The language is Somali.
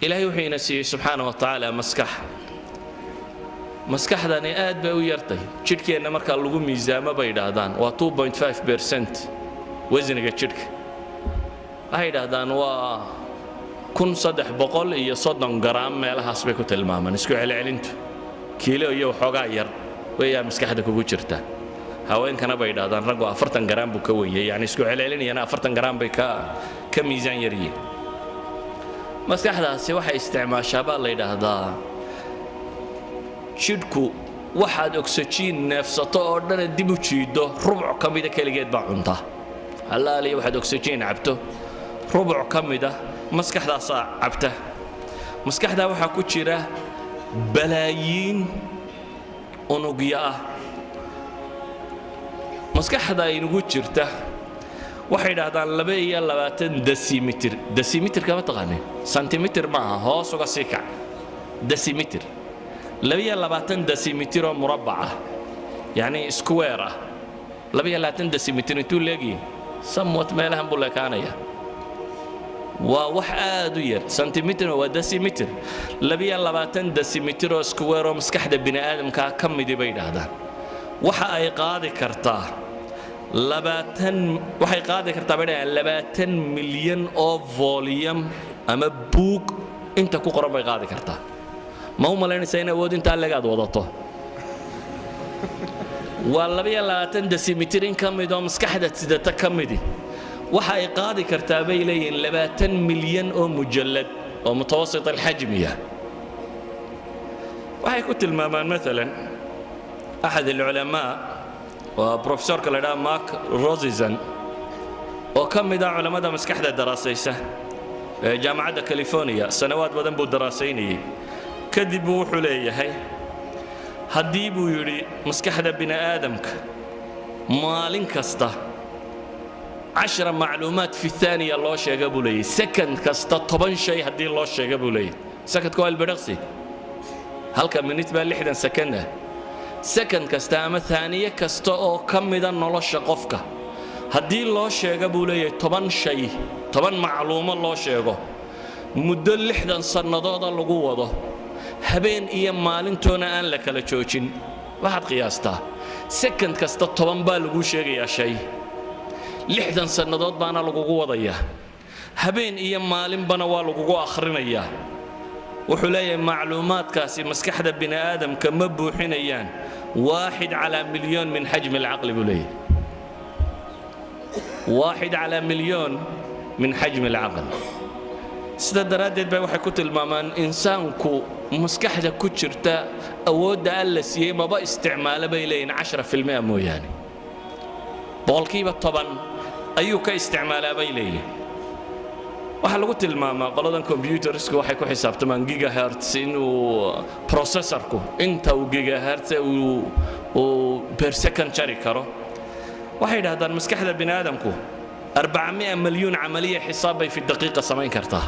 Ilaahay wuxuu ina siiyey subxaana wa tacaala maskax. Maskaxdani aad bay u yartay jidhkeenna markaa lagu miisaamo, bay yidhaahdaan waa 2.5% wasniga jidhka. Waxay yidhaahdaan waa 1330 garaam meelahaas bay ku tilmaamaan. Isku celcelintu kiilo iyo waxoogaa yar weeyaa maskaxda kugu jirta. Haweenkana bay yidhahdaan raggu 40 garaam buu ka wenyay, yani isku celcelinayana 40 garaam bay ka miisaan yaryihiin. Maskaxdaasi waxay isticmaashaa baa la yidhaahdaa jidhku waxaad ogsajiin neefsato oo dhana dib u jiiddo, rubuc ka mida keligeed baa cunta. Allaaliya waxaad ogsajiin cabto, rubuc ka mida maskaxdaasaa cabta. Maskaxdaa waxaa ku jira balaayiin unugyo ah. Maskaxda inugu jirta waxay idhaahdaan 22 decimeter. Decimeter-ka ma taqaanin? Sentimitir maaha, hoos uga sii kac, decimeter. 22 decimeter oo murabbac ah, yacni square ah. 22 decimeter intuu leegyihin? Somewhat meelahan buu leekaanaya. Waa wax aad u yar, sentimitir waa decimeter. 22 decimeter oo square oo maskaxda bini aadamkaa ka midi bay idhaahdaan waxa ay qaadi kartaa 20, waxay qaadi kartaa bay dhahaan 20 milyan oo volume ama buug inta ku qoran bay qaadi kartaa. Ma u malaynaysaa in awood intaa leeg aad wadato? Waa 22 decimeter in ka mid oo maskaxda sidata ka midi waxa ay qaadi kartaa bay leeyihiin 20 milyan oo mujallad oo mutawasit alxajmiya. Waxay ku tilmaamaan maalan axad alculamaa, waa profesorka la idhaha Mark Rosenzon oo ka mid ah culammada maskaxda daraasaysa ee Jaamacadda California. Sanawaad badan buu daraasaynayey. Kadib buu wuxuu leeyahay, haddii buu yidhi maskaxda bini aadamka maalin kasta 10 macluumaat fi thaaniya loo sheega buu leeyahay, second kasta 10 shay haddii loo sheega buu leeyahay. Secondka waa ilbidhaqsi, halka minute baa 60 second ah. Second kasta ama thaaniye kasta oo ka mida nolosha qofka haddii loo sheega buu leeyahay 10 shay, 10 macluumo loo sheego, muddo 60 sannadooda lagu wado, habeen iyo maalintoona aan la kala joojin, waxaad qiyaastaa second kasta 10 baa laguu sheegayaa shay, 60 sannadood baana lagugu wadayaa, habeen iyo maalinbana waa lagugu akhrinayaa. Wuxuu leeyahay macluumaadkaasi maskaxda bini aadamka ma buuxinayaan واحد على مليون من حجم العقل buu leeyahay. واحد على مليون من حجم العقل. Sida daraaddeed bay waxay ku tilmaamaan insaanku maskaxda ku jirta awoodda Alla siiyey maba isticmaalo bay leeyihin 10% mooyaane, 10% ayuu ka isticmaalaa bay leeyihin. Waxaa lagu tilmaamaa qoladan computersku waxay ku xisaabtamaan gigahertz, inuu processorku inta uu gigahertz uu per second jari karo. Waxay yidhahdaan maskaxda bini aadamku 400 مليون عملية حساب bay في دقيقة samayn kartaa.